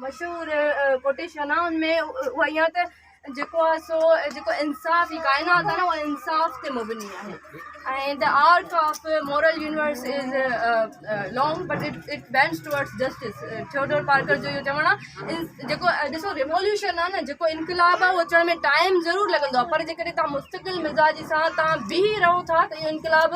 مشهور ڪوٽيشن آهي ان ۾ اها اها ته جيڪو آهي سو جيڪو انصاف هي ڪائنات آهي نه اها انصاف تي مبني آهي ۽ the arc of moral universe is long but it it bends towards justice Theodore Parker جو اهو چوڻ آهي جيڪو ڏسو ريووليوشن آهي نه جيڪو انقلاب آهي اهو اچڻ ۾ ٽائيم ضرور لڳندو آهي پر جيڪڏهن توهان مستقل مزاجي سان توهان بيهي رهو ٿا ته اهو انقلاب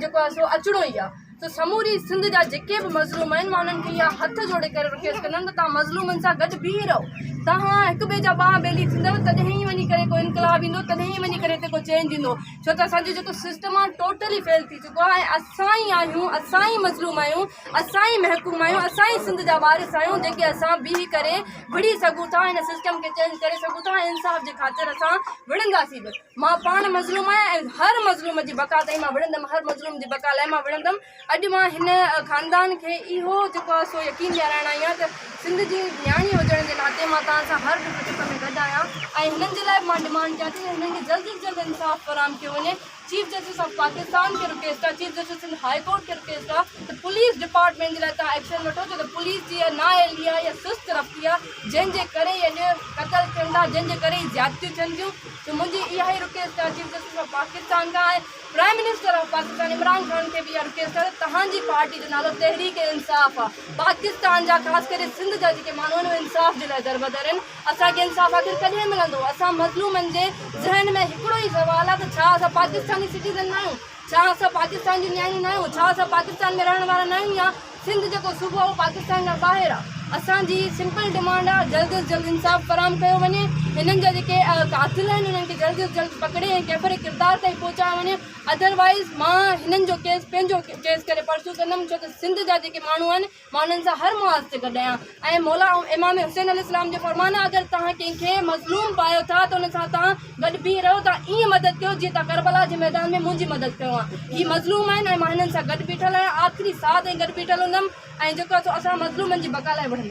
جيڪو آهي سو اچڻو ئي آهي ته سموري سنڌ جا جيڪي به مظلوم آهن مان انهن کي اها هٿ جوڙي ڪري رڪويسٽ ڪندم ته توهان مظلومن سان گڏ بيهي رهو توهان هڪ ٻئي جا ٻانهن ٻيلي ٿيندؤ تڏهن ئي وڃي ڪري ڪو انقلاب ايندو تڏهن ئي وڃي ڪري هتي ڪو چينج ايندو ڇو ته اسان جو جيڪو سسٽم آهي ٽوٽلي فيل ٿي چڪو آهي ۽ اسان ئي آهيون اسان ئي مظلوم آهيون اسان ئي محڪوم آهيون اسان ئي سنڌ جا وارث آهيون جيڪي اسان بيهي ڪري وڙهي سگهون ٿا هن سسٽم کي چينج ڪري سگهون ٿا ۽ انصاف جي خاطر اسان وڙهنداسين به مان پاڻ مظلوم آهيان ۽ هر مظلوم جي بقا تائين مان وڙهندم هر مظلوم جي بقا لاء مان وڙهندم اڄ مان هن خاندان کي اهو جيڪو آهي سو يقين ڏيارائڻ آئي آهيان ته سنڌ جي نياڻي هجڻ جي ناتي مان توهان سان هر ڏک سک ۾ گڏ آهيان ۽ هنن جي لاء به مان ڊمانڊ ڪيان ٿي ته هنن کي جلد از جلد انصاف فراهم ڪيو وڃي چيف جسٽس آف پاڪستان کي رڪويسٽ آهي chief justice Sindh high court کي رڪويسٽ آهي ته پوليس ڊپارٽمينٽ جي لاء توهان ايڪشن وٺو ڇو ته پوليس جي اها نااهلي آهي يا سست رفتي آهي جنهن جي ڪري اڄ قتل ٿين ٿا جنهن جي ڪري زيادتيون ٿين ٿيون سو منهنجي اها ئي رڪويسٽ آهي چيف جسٽس آف پاڪستان کان ۽ prime minister of Pakistan Imran Khan کي به اها رڪويسٽ آهي ته توهان جي پارٽي جو نالو تحريڪ انصاف آهي پاڪستان جا خاص ڪري سنڌ جا جيڪي ماڻهو آهن اهي انصاف جي لاء دربدر آهن اسان کي انصاف آخر ڪڏهن ملندو اسان مظلومن جي ذهن ۾ هڪڙو ئي سوال آهي ته ڇا اسان پاڪستاني سٽيزن نه آهيون ڇا اسان پاڪستان جون نياڻيون نه آهيون ڇا اسان پاڪستان ۾ رهڻ وارا نه آهيون يا سنڌ جيڪو صوبو آهي اهو پاڪستان کان ٻاهر آهي اسان جي سمپل ڊمانڊ آهي جلد از جلد انصاف فراهم ڪيو وڃي هنن جا جيڪي قاتل آهن انهن کي جلد از جلد پڪڙي ۽ ڪيفر ڪردار تائين پهچايو وڃي ادروائز مان هنن جو ڪيس پنهنجو ڪيس ڪري پرسو ڪندم ڇو ته سنڌ جا جيڪي ماڻهو آهن مان انهن سان هر محاذ تي گڏ آهيان ۽ مولا امام حسين عليه السلام جو فرمان آهي اگر توهان ڪنهن کي مظلوم پايو ٿا ته ان سان توهان گڏ بيهي رهو توهان ائين مدد ڪيو جيئن توهان ڪربلا جي ميدان ۾ منهنجي مدد ڪيو آهي هي مظلوم آهن ۽ مان هنن سان گڏ بيٺل آهيان آخري ساهه تائين گڏ بيٺل هوندم ۽ جيڪو آهي سو اسان مظلومن جي بقا لاء وڙهنداسين.